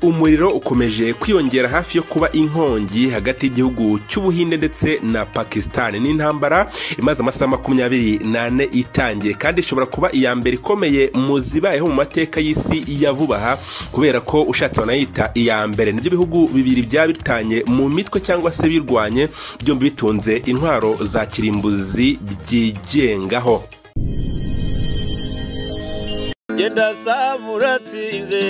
Umuriro ukomeje kwiyongera hafi yo kuba inkongi hagati y'igihugu cy'Ubuhinde ndetse na Pakistan. Ni intambara imaze amasaha 24 itangiye, kandi ishobora kuba iya mbere ikomeye mu zibayeho mu mateka y'isi ya vuba aha, kubera ko ushatse banayita iya mbere. Nibyo bihugu bibiri byabitanye mu mitwe cyangwa se birwanye, byombi bitunze intwaro za kirimbuzi byigengaho. Genda samuratsinze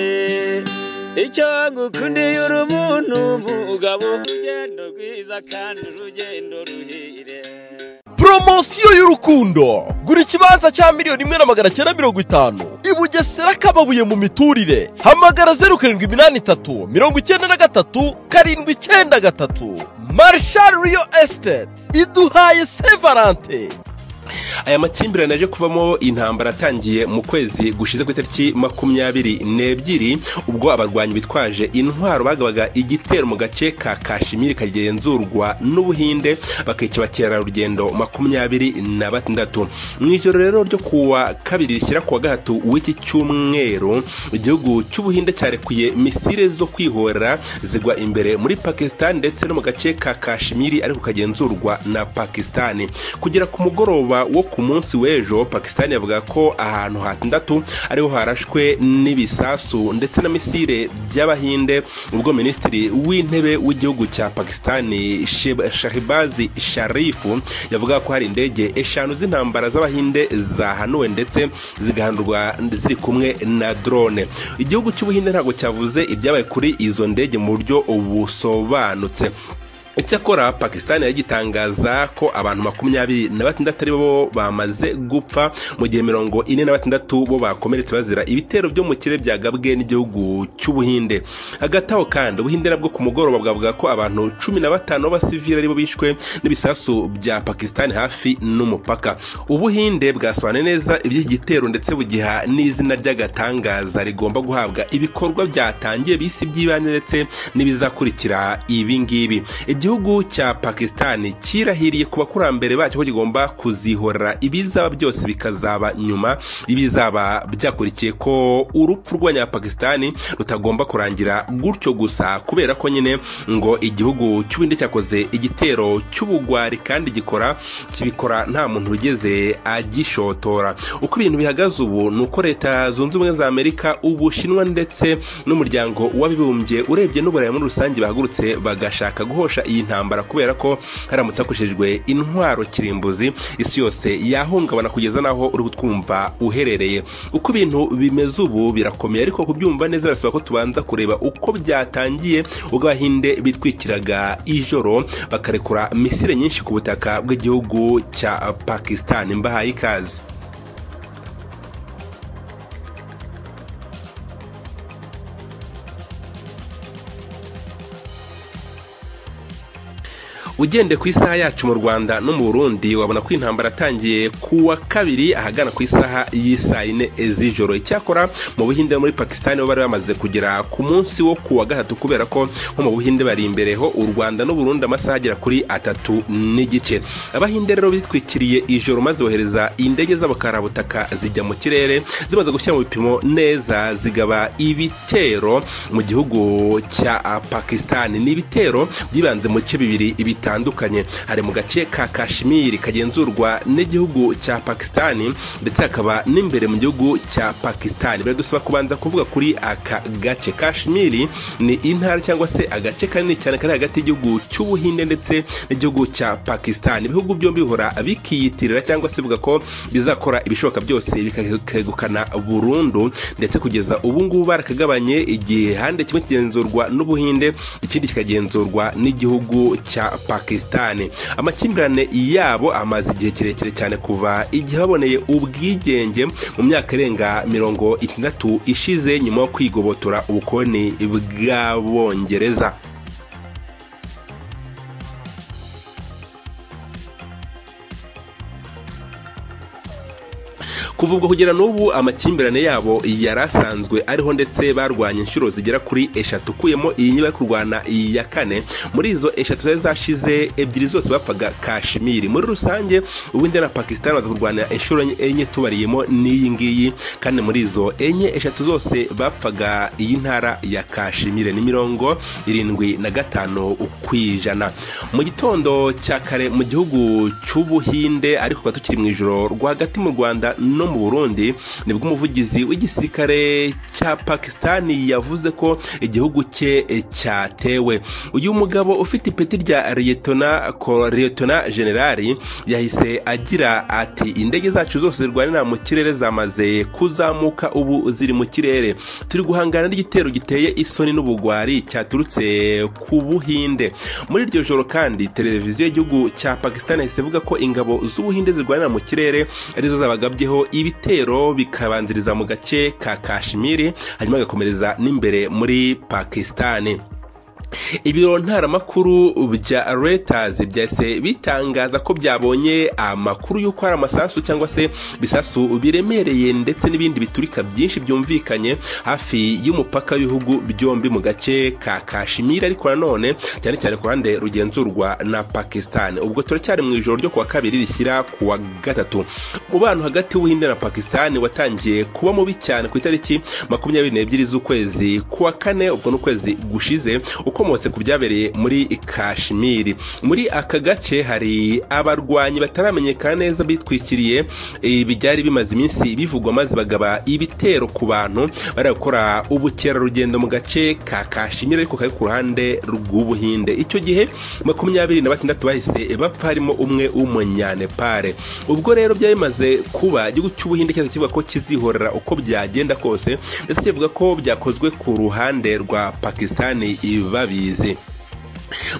icyo ngukundiye uri umuntu mugabo, urugendo rwiza kandi urugendo ruhire. Poromosiyo y'urukundo, gura ikibanza cya 1,950,000 i Bugesera Kababuye mu miturire. Hamagara 0783 93 793. Marshal Real Estate iduhaye Sevalente. Aya makimbirane aje kuvamo intambara atangiye mu kwezi gushize ku itariki 22, ubwo abarwanyi bitwaje intwaro bagabaga igitero mu gace ka Kashmir kagenzurwa n'Ubuhinde, bakica abakerarugendo 26. Mu ijoro rero ryo kuwa kabiri rishyira kuwa gatatu w'iki cyumweru, igihugu cy'Ubuhinde cyarekuye misile zo kwihorera zigwa imbere muri Pakistan ndetse no mu gace ka Kashmir ariko kagenzurwa na Pakistan. Kugera ku mugoroba wo ku munsi w'ejo, Pakistan yavuga ko ahantu hatandatu ariho harashwe n'ibisasu ndetse na misile by'Abahinde, ubwo minisitiri w'intebe w'igihugu cya Pakistan Shahbaz Sharif yavuga ko hari indege 5 z'intambara z'Abahinde zahanuwe ndetse zigahandurwa ziri kumwe na drone. Igihugu cy'Ubuhinde ntabwo cyavuze ibyabaye kuri izo ndege mu buryo busobanutse. Icyakora Pakistan yagitangaza ko abantu 26 ari bo bamaze gupfa, mu gihe 46 bo bakomeretse bazira ibitero byo mu kirere byagabwe n'igihugu cy'Ubuhinde. Hagati aho kandi Ubuhinde nabwo ku mugoroba bwavuga ko abantu 15 b'abasivili ari bo bishwe n'ibisasu bya Pakistan hafi n'umupaka. Ubuhinde bwasobanuye neza iby'iki gitero ndetse bugiha n'izina ry'agatangaza rigomba guhabwa ibikorwa byatangiye bisi by'ibanze ndetse n'ibizakurikira ibi ngibi. Igihugu cya Pakistan kirahiriye ku bakurambere bacyo ko kigomba kuzihorera ibizaba byose bikazaba nyuma ibizaba byakurikiye, ko urupfu rw'Abanyapakistani rutagomba kurangira gutyo gusa, kubera ko nyine ngo igihugu cy'Ubuhinde cyakoze igitero cy'ubugwari kandi gikora kibikora nta muntu wigeze agishotora. Uko ibintu bihagaze ubu ni uko Leta Zunze Ubumwe za Amerika, Ubushinwa ndetse n'umuryango w'abibumbye urebye n'Uburayi muri rusange bahagurutse bagashaka guhosha iyi ntambara, kubera ko haramutse hakoreshejwe intwaro kirimbuzi isi yose yahungabana kugeza naho uri kutwumva uherereye. Uko ibintu bimeze ubu birakomeye, ariko kubyumva neza birasaba ko tubanza kureba uko byatangiye ubwo Abahinde bitwikiraga ijoro bakarekura misile nyinshi ku butaka bw'igihugu cya Pakistan. Mbahaye ikaze. Ugende ku isaha yacu mu Rwanda no mu Burundi wabona ko intambara atangiye kuwa kabiri ahagana ku isaha y'isaa 4 z'ijoro. Icyakora mu Buhinde muri Pakistan bo bari bamaze kugera ku munsi wo kuwa gatatu, kubera ko nko mu Buhinde bari imbere ho u Rwanda n'u Burundi amasaha agera kuri 3:15. Abahinde rero bitwikiriye ijoro maze bohereza indege z'abakarabutaka zijya mu kirere, zimaze gushyira mu bipimo neza zigaba ibitero mu gihugu cya Pakistan. Ni ibitero byibanze mu bice bibiri bitandukanye, hari mu gace ka Kashmir kagenzurwa n'igihugu cya Pakistan ndetse hakaba n'imbere mu gihugu cya Pakistan. Biradusaba kubanza kuvuga kuri aka gace. Kashmir ni intara cyangwa se agace kanini cyane kari hagati y'igihugu cy'Ubuhinde ndetse n'igihugu cya Pakistan. Ibihugu byombi bihora bikiyitirira cyangwa se bivuga ko bizakora ibishoboka byose bikegukana burundu, ndetse kugeza ubu ngubu barakagabanye igihande kimwe kigenzurwa n'Ubuhinde ikindi kikagenzurwa n'igihugu cya Pakistan. Amakimbirane yabo amaze igihe kirekire cyane kuva igihe baboneye ubwigenge mu myaka irenga 60 ishize, nyuma yo kwigobotora ubukoloni bw'Abongereza. Kuva ubwo kugera n'ubu amakimbirane yabo yarasanzwe ariho, ndetse barwanye inshuro zigera kuri 3 ukuyemo iyi niba kurwana iya 4. Muri izo 3 zari zashize 2 zose bapfaga Kashmir. Muri rusange Ubuhinde na Pakistan baza kurwana inshuro 4 tubariyemo n'iyi ngiyi, kandi muri izo 4 3 zose bapfaga iyi ntara ya Kashmir, ni 75%. Mu gitondo cya kare mu gihugu cy'Ubuhinde, ariko tukiri mu ijoro rwagati mu Rwanda no mu Burundi, nibwo umuvugizi w'igisirikare cya Pakistan yavuze ko igihugu cye cyatewe. Uyu mugabo ufite ipeti rya Lieutenant General yahise agira ati indege zacu zose zirwanira mu kirere zamaze kuzamuka, ubu ziri mu kirere, turi guhangana n'igitero giteye isoni n'ubugwari cyaturutse ku Buhinde. Muri iryo joro kandi televiziyo y'igihugu cya Pakistan yahise ivuga ko ingabo z'Ubuhinde zirwanira mu kirere arizo zabagabyeho ibitero, bikabanziriza mu gace ka Kashmir, hanyuma gakomereza n'imbere muri Pakistan. Ibiro ntaramakuru bya Reuters byahise bitangaza ko byabonye amakuru y'uko hari amasasu cyangwa se bisasu biremereye ndetse n'ibindi biturika byinshi byumvikanye hafi y'umupaka w'ibihugu byombi mu gace ka Kashmir, ariko nanone cyane cyane ku ruhande rugenzurwa na Pakistan. Ubwo turacyari mu ijoro ryo kuwa kabiri rishyira kuwa gatatu. Umubano hagati y'Ubuhinde na Pakistan watangiye kuba mubi cyane ku itariki 22 z'ukwezi kuwa kane, ubwo n'ukwezi gushize, ukomotse ku byabereye muri Kashmir. Muri aka gace hari abarwanyi bataramenyekana neza bitwikiriye ibyari bimaze iminsi bivugwa, maze bagaba ibitero ku bantu bari gukora ubukerarugendo mu gace ka Kashmir, ariko kari ku ruhande rw'Ubuhinde. Icyo gihe 26 bahise bapfa, harimo umwe w'umunyanepal. Ubwo rero byari bimaze kuba, igihugu cy'Ubuhinde cyaje kivuga ko kizihorera uko byagenda kose, ndetse kivuga ko byakozwe ku ruhande rwa Pakistan babizi.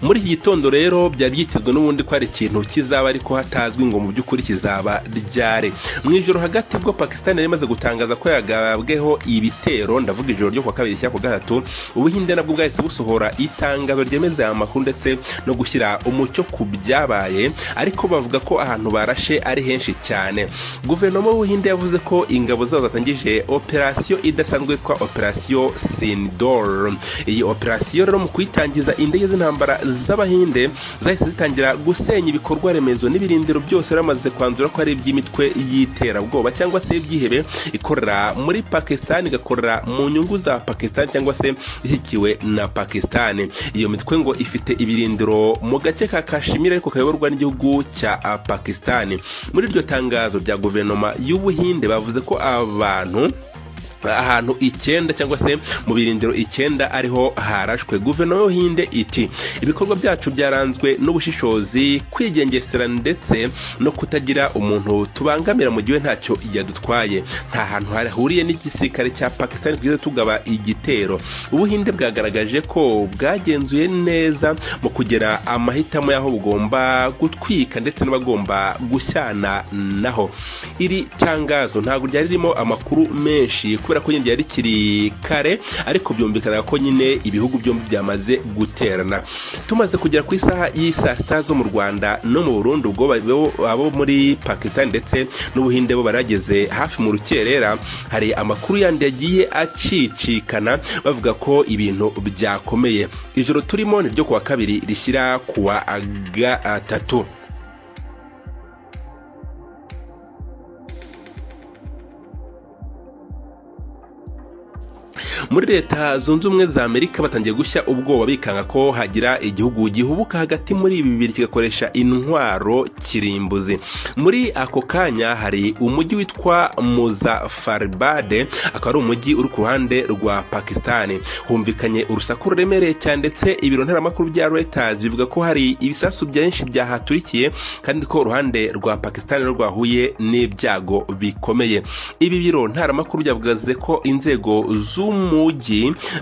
Muri iki gitondo rero byari byitezwe n'ubundi ko ari ikintu kizaba, ariko hatazwi ngo mu by'ukuri kizaba ryare. Mu ijoro hagati bwo Pakistan yari imaze gutangaza ko yagabweho ibitero, ndavuga ijoro ryo kuwa kabiri cyangwa kuwa gatatu, Ubuhinde nabwo bwahise busohora itangazo ryemeza aya makuru ndetse no gushyira umucyo ku byabaye, ariko bavuga ko ahantu barashe ari henshi cyane. Guverinoma y'Ubuhinde yavuze ko ingabo zabo zatangije operasiyo idasanzwe yitwa Operasiyo Sindoor. Iyi operasiyo rero mu kuyitangiza, indege z'intambara z'Abahinde zahise zitangira gusenya ibikorwa remezo n'ibirindiro byose bamaze kwanzura ko ari iby'imitwe y'iterabwoba cyangwa se ibyihebe ikorera muri Pakistan, igakorera mu nyungu za Pakistan cyangwa se ishyigikiwe na Pakistan. Iyo mitwe ngo ifite ibirindiro mu gace ka Kashmir, ariko kayoborwa n'igihugu cya Pakistan. Muri iryo tangazo rya guverinoma y'Ubuhinde bavuze ko abantu ahantu 9 cyangwa se mu birindiro 9 ariho harashwe. Guverinoma y'Ubuhinde iti ibikorwa byacu byaranzwe n'ubushishozi, kwigengesera ndetse no kutagira umuntu tubangamira mu gihe ntacyo yadutwaye. Nta hantu hahuriye n'igisirikare cya Pakistan twize tugaba igitero. Ubuhinde bwagaragaje ko bwagenzuye neza mu kugera amahitamo y'aho bugomba gutwika ndetse n'abagomba gushyana naho. Iri tangazo ntabwo ryari ririmo amakuru menshi kubera ko nyine ryari rikiri kare, ariko byumvikana ko nyine ibihugu byombi byamaze guterana. Tumaze kugera ku isaha y'isaa sita zo mu Rwanda no mu Burundi, ubwo abo muri Pakistan ndetse n'Ubuhinde bo barageze hafi mu rukerera, hari amakuru yandi yagiye acicikana bavuga ko ibintu byakomeye. Ijoro turimo ni ryo kuwa kabiri rishyira kuwa gatatu. Muri Leta Zunze Ubumwe za Amerika batangiye gushya ubwoba bikanga ko hagira igihugu gihubuka hagati muri ibi bibiri kigakoresha intwaro kirimbuzi. Muri ako kanya hari umujyi witwa Muzaffarabad, akaba ari umujyi uri ku ruhande rwa Pakistan. Humvikanye urusaku ruremereye cyane, ndetse ibiro ntaramakuru bya Reuters bivuga ko hari ibisasu byinshi byahaturikiye, kandi ko uruhande rwa Pakistan rwahuye n'ibyago bikomeye. Ibi biro ntaramakuru byavuze ko inzego z'umujyi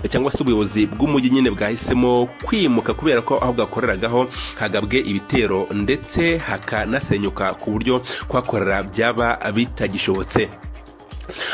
cyangwa se ubuyobozi bw'umujyi nyine bwahisemo kwimuka kubera ko aho bwakoreragaho hagabwe ibitero ndetse hakanasenyuka ku buryo kwakorera byaba bitagishobotse.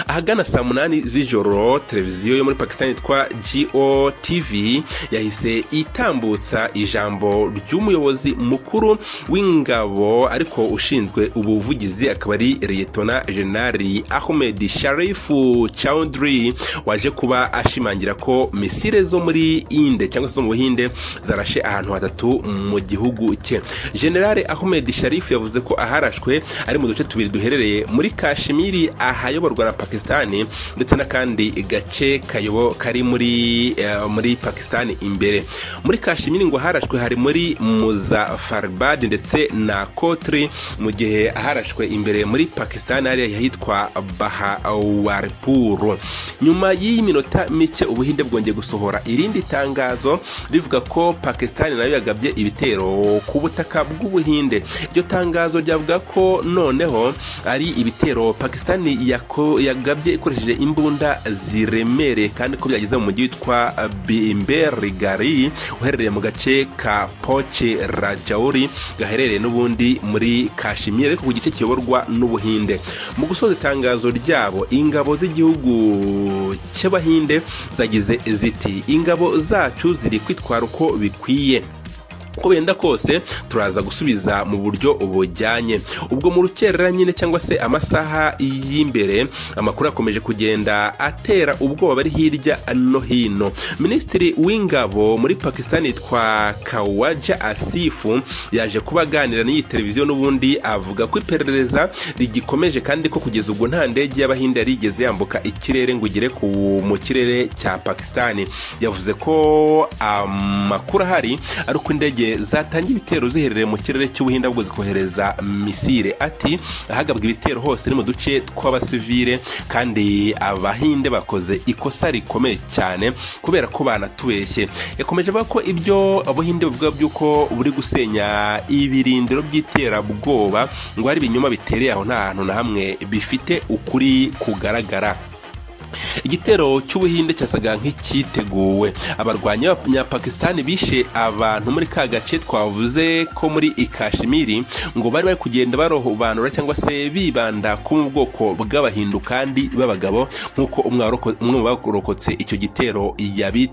Ahagana saa 8 z'ijoro, televiziyo yo muri Pakistan yitwa GOTV yahise itambutsa ijambo ry'umuyobozi mukuru w'ingabo ariko ushinzwe ubuvugizi, akaba ari Liyetona Jenerali Ahmed Sharifu Chowdhury, waje kuba ashimangira ko misile zo muri Inde cyangwa se zo mu Buhinde zarashe ahantu hatatu mu gihugu cye. General Ahmed Sharif yavuze ko aharashwe ari mu duce tubiri duherereye muri Kashmiri ahayoborwa na Pakistani, ndetse n'akandi gace kari muri Pakistani imbere. Muri Kashmiri ngo harashwe hari muri Muzaffarabad ndetse na Kotri, mu gihe aharashwe imbere muri Pakistani hari ahitwa Bahawalpur. Nyuma y'iyi minota mike, Ubuhinde bwongeye gusohora irindi tangazo rivuga ko Pakistani nayo yagabye ibitero ku butaka bw'Ubuhinde. Iryo tangazo ryavuga ko noneho ari ibitero Pakistani yagabye ikoresheje imbunda ziremereye, kandi ko byageze mu mujyi witwa Bimberigari uherereye mu gace ka Poche Rajauri gaherereye n'ubundi muri Kashmir, ariko ku gice kiyoborwa n'Ubuhinde. Mu gusoza itangazo ryabo, ingabo z'igihugu cy'Abahinde zagize ziti: "Ingabo zacu ziri kwitwara uko bikwiye, uko benda kose turaza gusubiza mu buryo bujyanye." Ubwo mu rukerera nyine cyangwa se amasaha y'imbere, amakuru akomeje kugenda atera ubwoba bari hirya no hino. Minisitiri w'ingabo muri Pakistan yitwa Kawaja Asifu yaje kuba aganira n'iyi televiziyo n'ubundi, avuga ko iperereza rigikomeje kandi ko kugeza ubwo nta ndege y'Abahinde yarigeze yambuka ikirere ngo igere mu kirere cya Pakistan. Yavuze ko amakuru ahari ari uko indege zatangiye ibitero ziherereye mu kirere cy'Ubuhinde ahubwo zikohereza misile. Ati: "Ahagabwa ibitero hose ni mu duce tw'abasivile, kandi Abahinde bakoze ikosa rikomeye cyane kubera ko banatubeshye." Yakomeje avuga ko ibyo Abuhinde bavuga by'uko buri gusenya ibirindiro by'iterabwoba ngo ari ibinyoma bitereye aho, nta hantu na hamwe bifite ukuri kugaragara. Igitero cy'Ubuhinde cyasaga nk'icyiteguwe. Abarwanyi b'Abanyapakistani bishe abantu muri ka gace twavuze ko muri Ikashimiri, ngo bari bari kugenda barobanura cyangwa se bibanda ku mu bwoko bw'Abahindu kandi b'abagabo, nk'uko umwe mu barokotse icyo gitero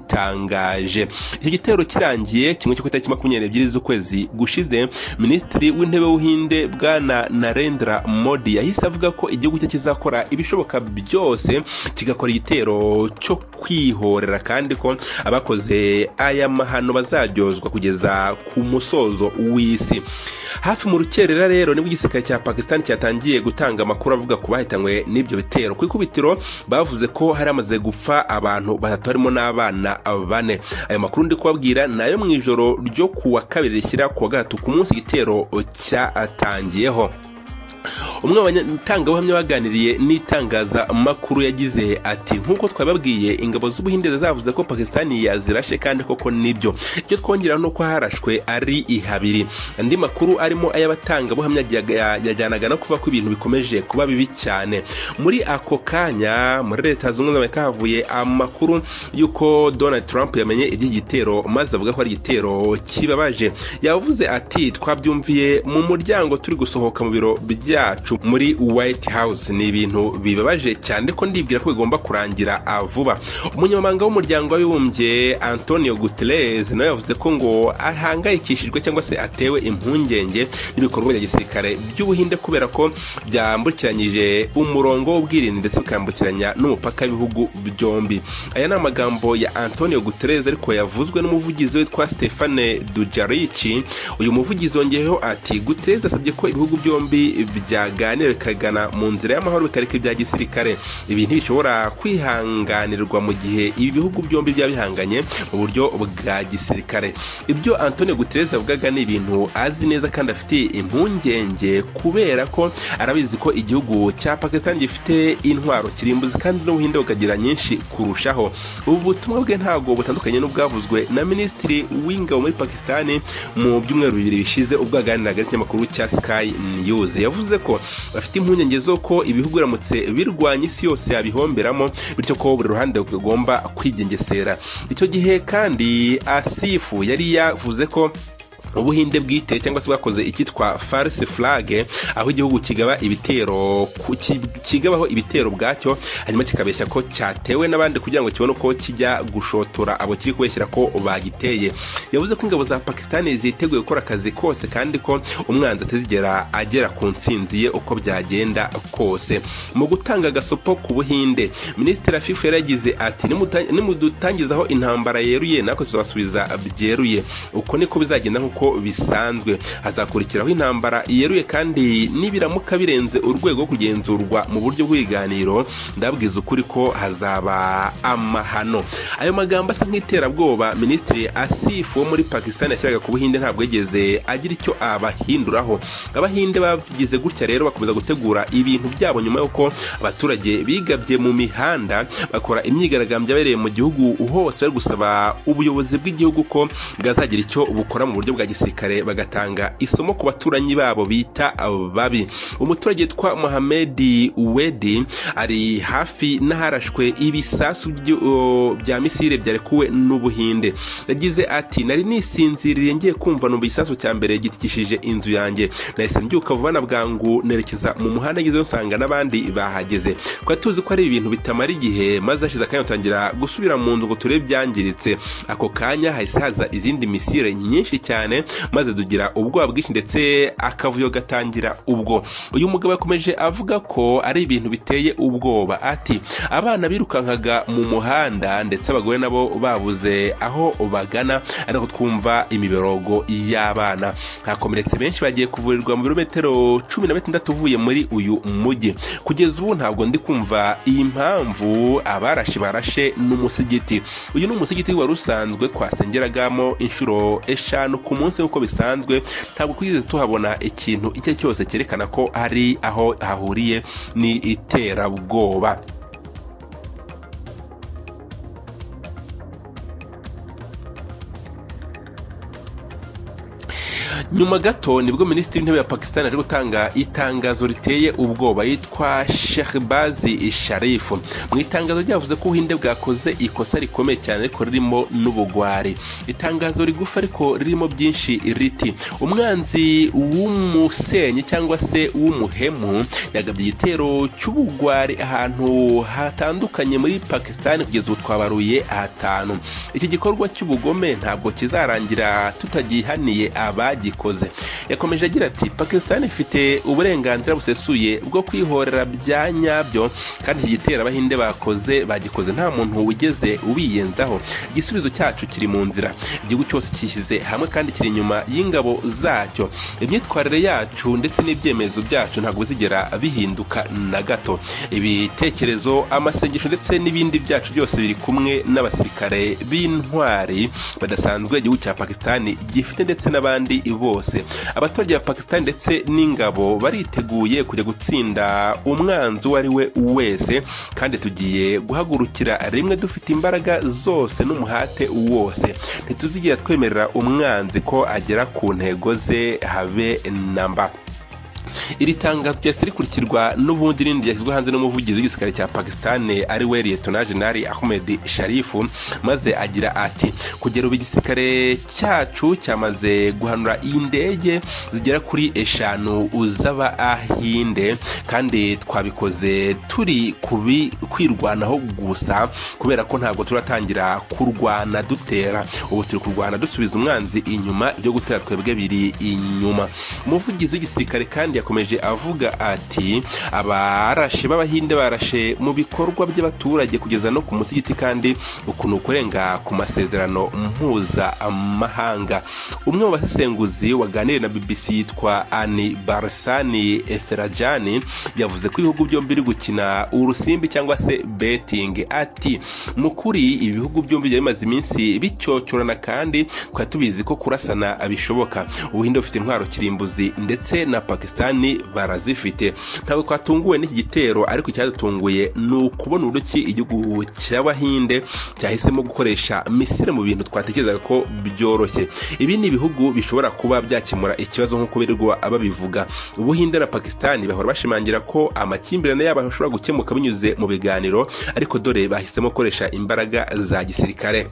yabitangaje. Icyo gitero kirangiye kimwe cyo ku itariki 22 z'ukwezi gushize, Minisitiri w'Intebe w'Ubuhinde Bwana Narendra Modi yahise avuga ko igihugu cye kizakora ibishoboka byose kigakora igitero cyo kwihorera, kandi ko abakoze aya mahano bazaryozwa kugeza ku musozo w'isi. Hafi mu rukerera rero nibwo igisirikare cya Pakistan cyatangiye gutanga amakuru avuga ku bahitanywe n'ibyo bitero. Ku ikubitiro bavuze ko hari hamaze gupfa abantu batatu harimo n'abana bane. Ayo makuru ndi kubabwira nayo mu ijoro ryo kuwa kabiri rishyira kuwa gatatu, ku munsi igitero cyatangiyeho. Umwe mu banyatangabuhamya baganiriye n'itangazamakuru yagize ati: "Nk'uko twababwiye, ingabo z'Ubuhinde zavuze ko Pakistani yazirashe, kandi koko nibyo. Icyo twongera ni uko harashwe ari ihabiri." Andi makuru arimo ay'abatangabuhamya yajyanaga no kuva ko ibintu bikomeje kuba bibi cyane. Muri ako kanya muri Leta Zunze Ubumwe z'Amerika havuye amakuru y'uko Donald Trump yamenye iby'igitero, maze avuga ko ari igitero kibabaje. Yavuze ati: "Twabyumviye mu muryango turi gusohoka mu biro byacu muri White House. Ni ibintu bibabaje cyane, ko ndibwira ko bigomba kurangira vuba." Umunyamabanga w'Umuryango w'Abibumbye Antonio Guterres nawe yavuze ko ngo ahangayikishijwe cyangwa se atewe impungenge n'ibikorwa bya gisirikare by'Ubuhinde, kubera ko byambukiranyije umurongo w'ubwirinzi ndetse bikambukiranya n'umupaka w'ibihugu byombi. Aya ni amagambo ya Antonio Guterres, ariko yavuzwe n'umuvugizi witwa Stephane Dujarric. Uyu muvugizi yongeyeho ati: "Guterres asabye ko ibihugu byombi byaganira bikagana mu nzira y'amahoro, bikareka ibya gisirikare. Ibi ntibishobora kwihanganirwa mu gihe ibi bihugu byombi byaba bihanganye mu buryo bwa gisirikare." Ibyo Antonio Guterres avugaga ni ibintu azi neza kandi afitiye impungenge, kubera ko arabizi ko igihugu cya Pakistan gifite intwaro kirimbuzi, kandi n'Ubuhinde bukagira nyinshi kurushaho. Ubu butumwa bwe ntabwo butandukanye n'ubwavuzwe na Minisitiri w'Ingabo muri Pakistan mu byumweru 2 bishize, ubwo aganiraga n'ikinyamakuru cya Sky News. Yavuze ko afite impungenge zo ko ibihugu biramutse birwanya isi yose yabihomberamo, bityo ko buri ruhande rugomba kwigengesera. Icyo gihe kandi Asifu yari yavuze ko Ubuhinde bwite cyangwa se bwakoze icyitwa false flag, aho igihugu kigaba ibitero kigabaho ibitero bwacyo, hanyuma kikabeshya ko cyatewe n'abandi kugira ngo kibone uko kijya gushotora abo kiri kubeshyira ko bagiteye. Yavuze ko ingabo za Pakistan ziteguye gukora akazi kose kandi ko umwanzi atazigera agera ku ntsinzi ye uko byagenda kose. Mu gutanga agasopo ku Buhinde, Minisitiri Afif yaragize ati: "Nimudutangizaho intambara yeruye, natwe tuzabasubiza byeruye. Uko niko bizagenda nk'uko bisanzwe. Hazakurikiraho intambara yeruye, kandi nibiramuka birenze urwego rwo kugenzurwa mu buryo bw'ibiganiro, ndabwiza ukuri ko hazaba amahano." Ayo magambo asa nk'iterabwoba Minisitiri Asif wo muri Pakistan yashyiraga ku Buhinde ntabwo yigeze agira icyo abahinduraho. Abahinde bagize gutya rero bakomeza gutegura ibintu byabo nyuma y'uko abaturage bigabye mu mihanda bakora imyigaragambyo yabereye mu gihugu hose, bari gusaba ubuyobozi bw'igihugu ko bwazagira icyo bukora mu buryo bwa gisirikare, bagatanga isomo ku baturanyi babo bita babi. Umuturage witwa Mohamed Wedi ari hafi n'aharashwe ibisasu bya misile byarekuwe n'Ubuhinde. Yagize ati: "Nari nisinziriye, ngiye kumva numva igisasu cya mbere gitikishije inzu yanjye. Nahise mbyuka vuba na bwangu nerekeza mu muhanda, ngezeyo nsanga n'abandi bahageze. Twari tuzi ko ari ibintu bitamara igihe, maze hashize akanya dutangira gusubira mu nzu ngo turebe ibyangiritse. Ako kanya hahise haza izindi misile nyinshi cyane, maze dugira ubwoba bwinshi ndetse akavuyo gatangira ubwo." Uyu mugabo yakomeje avuga ko ari ibintu biteye ubwoba, ati: "Abana birukankaga mu muhanda ndetse abagore nabo babuze aho bagana, ariko twumva imiborogo y'abana. Hakomeretse benshi bagiye kuvurirwa mu birometero 16 uvuye muri uyu mujyi. Kugeza ubu ntabwo ndi kumva impamvu abarashi barashe n'umusigiti. Uyu ni umusigiti wari usanzwe twasengeragamo inshuro 5 ku munsi uko bisanzwe, ntabwo twigeze tuhabona ikintu icyo cyose cyerekana ko hari aho hahuriye ni iterabwoba." Nyuma gato nibwo Minisitiri w'Intebe ya Pakistan ari gutanga itangazo riteye ubwoba, yitwa Shehbaz Sharif. Mu itangazo ryavuze ko Ubuhinde bwakoze ikosa rikomeye cyane ariko ririmo n'ubugwari. Itangazo rigufi ariko ririmo byinshi riti: "Umwanzi w'umusenyi cyangwa se w'umuhemu yagabye igitero cy'ubugwari ahantu hatandukanye muri Pakistan, kugeza ubu twabaruye 5. Iki gikorwa cy'ubugome ntabwo kizarangira tutagihaniye abagikoze." Yakomeje agira ati: "Pakistan ifite uburenganzira busesuye bwo kwihorera bya nyabyo, kandi iki gitero Abahinde bakoze bagikoze nta muntu wigeze ubiyenzaho. Igisubizo cyacu kiri mu nzira. Igihugu cyose cyishyize hamwe kandi kiri inyuma y'ingabo zacyo. Imyitwarire yacu ndetse n'ibyemezo byacu ntabwo bizigera bihinduka na gato. Ibitekerezo, amasengesho ndetse n'ibindi byacu byose biri kumwe n'abasirikare b'intwari badasanzwe igihugu cya Pakistan gifite ndetse n'abandi bose. Abaturage ba Pakistan ndetse n'ingabo bariteguye kujya gutsinda umwanzi uwo ari we wese, kandi tugiye guhagurukira rimwe dufite imbaraga zose n'umuhate wose. Ntituzigira twemerera umwanzi ko agera ku ntego ze habe namba." Iri tangazo ryahise rikurikirwa n'ubundi rindi ryashyizwe hanze n'umuvugizi w'igisirikare cya Pakistan ari we Lieutenant General Ahmed Sharif, maze agira ati: "Kugera ubu igisirikare cyacu cyamaze guhanura indege zigera kuri 5 z'Abahinde, kandi twabikoze turi kwirwanaho gusa, kubera ko ntabwo turatangira kurwana dutera. Ubu turi kurwana dusubiza umwanzi inyuma, ibyo gutera twebwe biri inyuma." Umuvugizi w'igisirikare kandi yakomeje avuga ati: "Abarashe b'Abahinde barashe mu bikorwa by'abaturage kugeza no ku musigiti, kandi ukuntu kurenga ku masezerano mpuzamahanga." Umwe mu basesenguzi waganiriye na BBC yitwa Ani Barsani Etherajani yavuze ko ibihugu byombi biri gukina urusimbi cyangwa se betting. Ati: "Mu kuri ibi bihugu byombi byari bimaze iminsi bicyocyorana, kandi twari tubizi ko kurasana bishoboka. Ubuhinde bufite intwaro kirimbuzi ndetse na Pakistan barazifite. Ntabwo twatunguwe n'iki gitero, ariko icyadutunguye ni ukubona uburyo ki igihugu cy'Abahinde cyahisemo gukoresha misile mu bintu twatekerezaga ko byoroshye. Ibi ni ibihugu bishobora kuba byakemura ikibazo nk'uko birirwa babivuga. Ubuhinde na Pakistan bahora bashimangira ko amakimbirane yabo ashobora gukemuka binyuze mu biganiro, ariko dore bahisemo gukoresha imbaraga za gisirikare."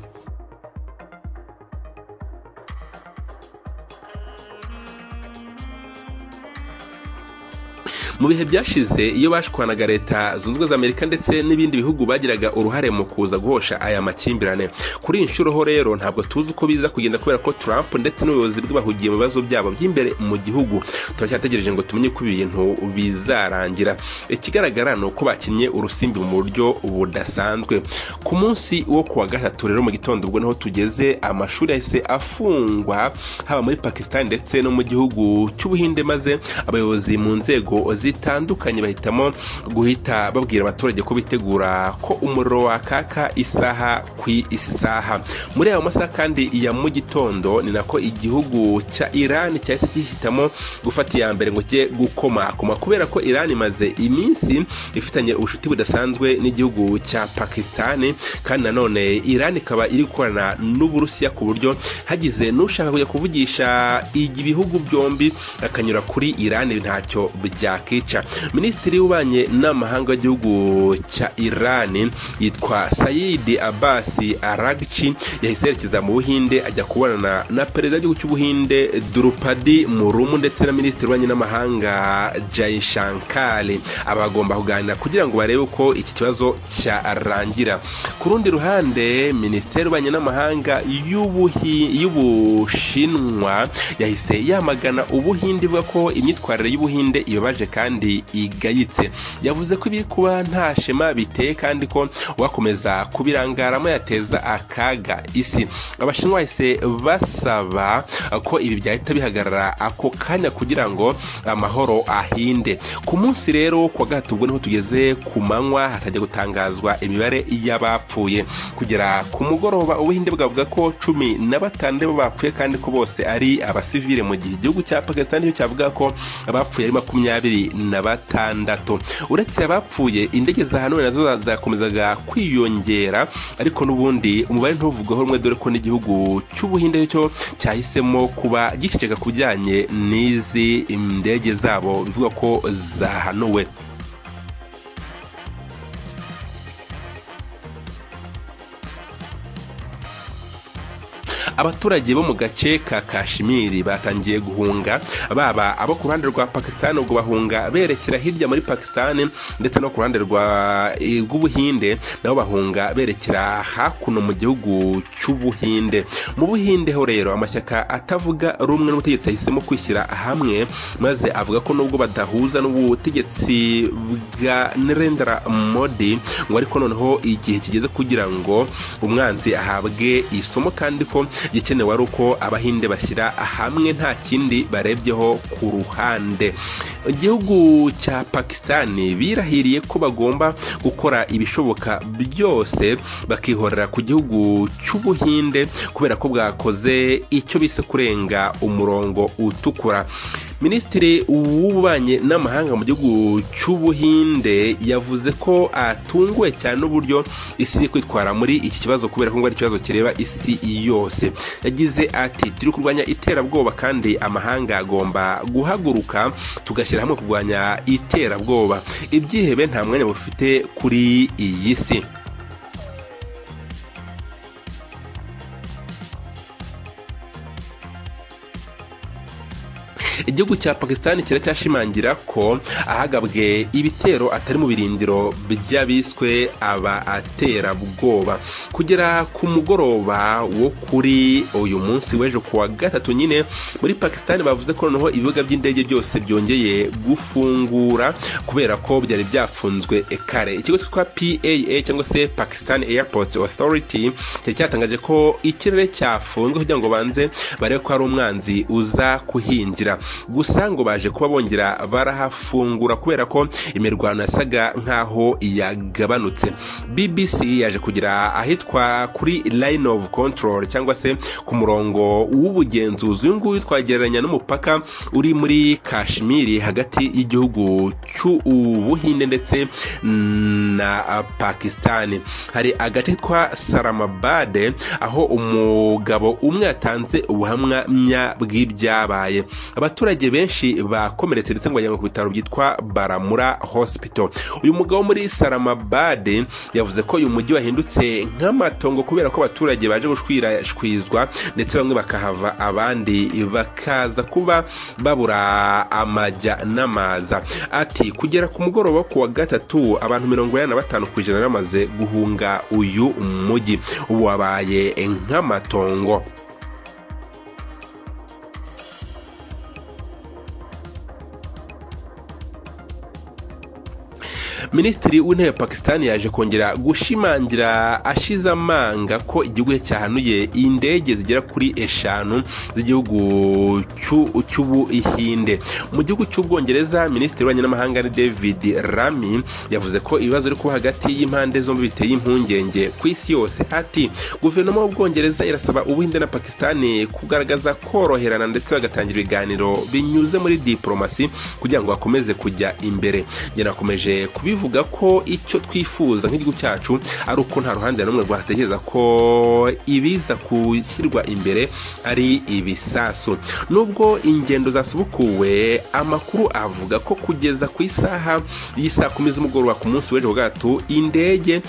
Mu bihe byashize iyo bashwanaga, Leta Zunze Ubumwe za Amerika ndetse n'ibindi bihugu bagiraga uruhare mu kuza guhosha aya makimbirane. Kuri iyi nshuro ho rero ntabwo tuzi uko biza kugenda, kubera ko Trump ndetse n'ubuyobozi bwe bahugiye mu bibazo byabo by'imbere mu gihugu. Turacyategereje ngo tumenye uko ibintu bizarangira. Ikigaragara ni uko bakinnye urusimbi mu buryo budasanzwe. Ku munsi wo kuwa gatatu rero mu gitondo, ubwo niho tugeze, amashuri yahise afungwa haba muri Pakistan ndetse no mu gihugu cy'Ubuhinde, maze abayobozi mu nzego zitandukanye bahitamo guhita babwira abaturage ko bitegura ko umuriro wakaka isaha ku isaha. Muri ayo masaha kandi ya mu gitondo ni nako igihugu cya Iran cyahise gihitamo gufata iya mbere ngo kijye gukomakoma, kubera ko Iran imaze iminsi ifitanye ubucuti budasanzwe n'igihugu cya Pakistan, kandi nanone Iran ikaba iri gukorana n'Uburusiya, ku buryo hagize n'ushaka kujya kuvugisha ibihugu byombi akanyura kuri Iran ntacyo byakica. Minisitiri w'ububanyi n'amahanga w'igihugu cya Iran yitwa Sayid Abbas Araghchi yahise yerekeza mu Buhinde, ajya kubonana na perezida w'igihugu cy'Ubuhinde Drupadi Murmu ndetse na minisitiri w'ububanyi n'amahanga Jaishankar. Abagomba kuganira kugira ngo barebe uko iki kibazo cyarangira. Ku rundi ruhande, minisiteri y'ububanyi n'amahanga y'Ubushinwa yahise yamagana Ubuhinde, ivuga ko imyitwarire y'Ubuhinde ibabaje kandi igayitse. Yavuze ko ibiri kuba nta shema biteye, kandi ko uwakomeza kubirangaramo yateza akaga isi. Abashinwa bahise basaba ko ibi byahita bihagarara ako kanya kugira ngo amahoro ahinde. Ku munsi rero kuwa gatatu, ubwo niho tugeze, ku manywa hatajya gutangazwa imibare y'abapfuye. Kugera ku mugoroba Ubuhinde bwavuga ko 15 bo bapfuye kandi ko bose ari abasivile, mu gihe igihugu cya Pakistan cyo cyavuga ko abapfuye ari 26. Uretse abapfuye, indege za hanuwe nazo zakomezaga kwiyongera, ariko n'ubundi umubare ntuvugwaho rumwe, dore ko n'igihugu cy'Ubuhinde cyo cyahisemo kuba giceceka ku bijyanye n'izi ndege zabo bivuga ko zahanuwe. Abaturage bo mu gace ka Kashmir batangiye guhunga, baba abo ku ruhande rwa Pakistan, ubwo bahunga berekera hirya muri Pakistan, ndetse no ku ruhande rw'Ubuhinde nabo bahunga berekera hakuno mu gihugu cy'Ubuhinde. Mu Buhinde ho rero amashyaka atavuga rumwe n'ubutegetsi yahisemo kwishyira hamwe, maze avuga ko nubwo badahuza n'ubutegetsi bwa Narendra Modi, ngo ariko noneho igihe kigeze kugira ngo umwanzi ahabwe isomo, kandi ko igikenewe ari uko Abahinde bashyira hamwe nta kindi barebyeho ku ruhande. Igihugu cya Pakistan birahiriye ko bagomba gukora ibishoboka byose bakihorera ku gihugu cy'Ubuhinde, kubera ko bwakoze icyo bise kurenga umurongo utukura. Minisitiri w'ububanyi n'amahanga mu gihugu cy'Ubuhinde yavuze ko atunguwe cyane n'uburyo isi iri kwitwara muri iki kibazo, kubera ko ngo ari ikibazo kireba isi yose. Yagize ati: "Turi kurwanya iterabwoba kandi amahanga agomba guhaguruka tugashyira hamwe kurwanya iterabwoba. Ibyihebe nta mwanya bufite kuri iyi si." Igihugu cya Pakistan kiracyashimangira ko ahagabwe ibitero atari mu birindiro by'abiswe aba aterabwoba. Kugera ku mugoroba wo kuri uyu munsi w'ejo kuwa gatatu nyine, muri Pakistan bavuze ko noneho ibibuga by'indege byose byongeye gufungura, kubera ko byari byafunzwe kare. Ikigo cyitwa PAA cyangwa se Pakistan Airports Authority cyari cyatangaje ko ikirere cyafunzwe kugira ngo banze barebe ko hari umwanzi uza kuhinjira. Gusa ngo baje kuba bongera barahafungura kubera ko imirwano yasaga nkaho yagabanutse. BBC yaje kugira ahitwa kuri line of control cyangwa se ku murongo w'ubugenzuzi. Uyu nguyu twagereranya n'umupaka uri muri Kashmir hagati y'igihugu cy'Ubuhinde ndetse na Pakistan. Hari agace kitwa Salamabad aho umugabo umwe yatanze ubuhamya bw'ibyabaye. Abaturage benshi bakomeretse ndetse ngo bajyanwe ku bitaro byitwa Baramura Hospital. Uyu mugabo muri Salamabad yavuze ko uyu mujyi wahindutse nk'amatongo kubera ko abaturage baje gushwirashwizwa, ndetse bamwe bakahava abandi bakaza kuba babura amajya n'amaza. Ati kugera ku mugoroba ku wa gatatu abantu 85% bamaze guhunga uyu mujyi, ubu wabaye nk'amatongo. Minisitiri w'intebe Pakistan yaje kongera gushimangira ashize amanga ko igihugu cyahanuye indege zigera kuri 5 z'igihugu cy'Ubuhinde. Mu gihugu cy'Ubwongereza, Minisitiri w'ububanyi n'amahanga David Lammy yavuze ko ibibazo biri kuba hagati y'impande zombi biteye impungenge ku isi yose. Ati guverinoma y'Ubwongereza irasaba Ubuhinde na Pakistan kugaragaza koroherana ndetse bagatangira ibiganiro binyuze muri diplomasi kugira ngo bakomeze kujya imbere. Njye nakomeje kubivuga ko icyo twifuza nk'igihugu cyacu ari uko nta ruhande n'umwe rwatekereza ko ibiza gushyirwa imbere ari ibisasu. Nubwo ingendo zasubukuwe, amakuru avuga ko kugeza ku isaha y'isaa 10 z'umugoroba ku munsi w'ejo gatatu, indege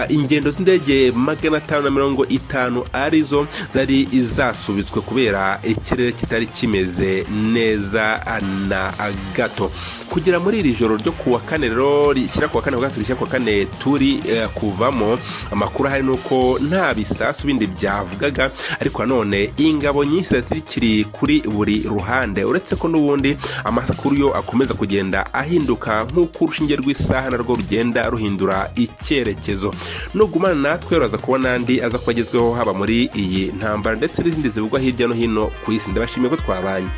ingendo z'indege 550 arizo zari zasubitswe kubera ikirere kitari kimeze neza na gato. Kugera muri iri joro ryo kuwa kane rero rishyira kuwa kane gatatu rishyira kuwa kane turi kuvamo, amakuru hari nuko nta bisasu bindi byavugaga, ariko none ingabo nyinshi zikiri kuri buri ruhande, uretse ko n'ubundi amakuru yo akomeza kugenda ahinduka nk'uko urushinge rw'isaha narwo rugenda ruhindura icyerekezo. Nugumana natwe uraza kubona andi aza kubagezweho haba muri iyi ntambara ndetse n'izindi zivugwa hirya no hino ku isi. Ndabashimiye ko twabanye.